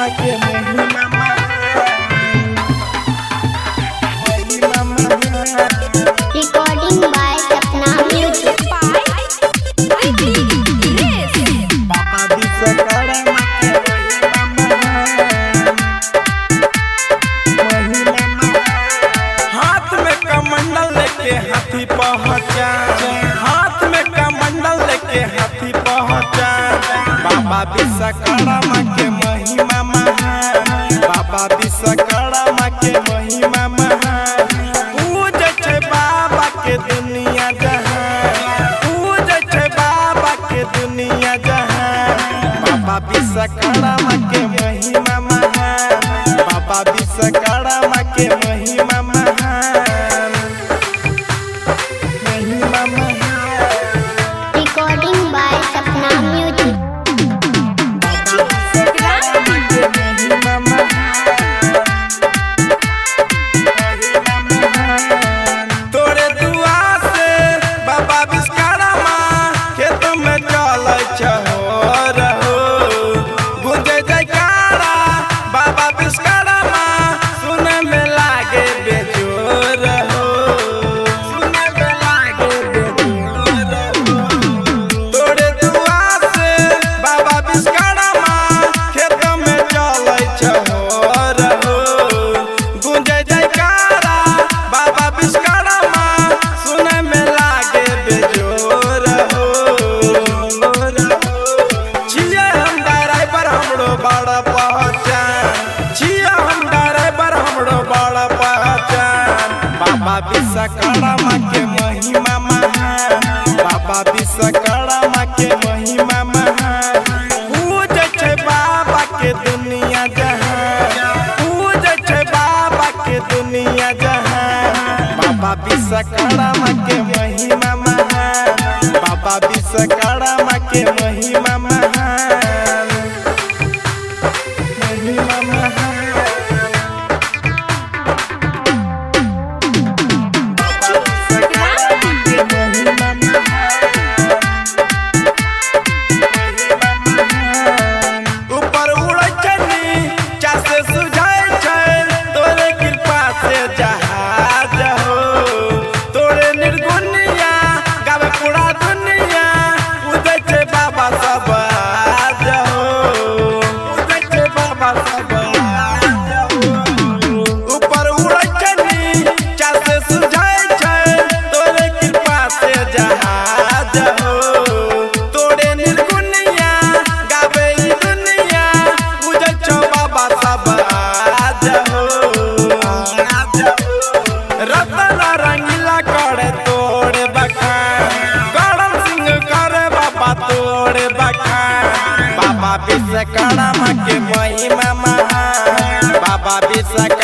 के महिमा महान, महिमा महान। Recording by Sapna Music. बाबा विश्वकर्मा के महिमा महान, महिमा महान। हाथ में कमंडल लेके हाथी पहुंचा, हाथ में कमंडल लेके हाथी पहुंचा। बाबा विश्वकर्मा के महिमा महान, बाबा विश्वकर्मा के महिमा महान। पूजै छै बाबा के दुनिया जहान, पूजै छै बाबा के दुनिया जहान। बाबा विश्वकर्मा के महिमा महान, बाबा विश्वकर्मा के महिमा महान, महिमा महान। Recording by Sapna Music. बाबा विश्वकर्मा के महिमा महान, महिमा महान। तोरे दुआ से बाबा विश्वकर्मा खेत में चलै छहो रहो, गूंजे जयकारा बाबा विश्वकर्मा सुने में लागे बेजोर हो, सुने में लागे बेजोर हो। तोरे दुआ से बाबा विश्वकर्मा खेत में चलै छहो रहो, गूंजे जयकारा बाबा विश्वकर्मा सुने में लागे बेजोर हो। छियै हम ड्राइवर हमरो बड़ पहचान, छियै हम ड्राइवर हमरो बड़ पहचान। बाबा विश्वकर्मा के महिमा महान, बाबा विश्वकर्मा के महिमा महान। पूजै छै बाबा के दुनिया जहान, पूजै छै बाबा के दुनिया जहान। बाबा विश्वकर्मा के महिमा महान, बाबा विश्वकर्मा के महिमा महान, महिमा महान। बाबा विश्वकर्मा के महिमा महान, महिमा महान। ऊपर उड़ै छै नीचा से सुझाइ छै, तोरे कृपा से जहाज हो। तोरे निर्गुणिया गावे पूरा दुनिया, पूजै छै बाबा सब आज हो, पूजै छै बाबा सब आज हो। ऊपर उड़ै छै नीचा से सुझाइ छै, तोरे कृपा से जहाज हो। तोरे निर्गुणिया गावे ई दुनिया, पूजै छौ बाबा सब आज हो, आज हो। रतन रंगीला करे तोरे बखान, करण सिंह करे बाबा तोरे बखान। बाबा विश्वकर्मा के महिमा महान, बाबा विश्वकर्मा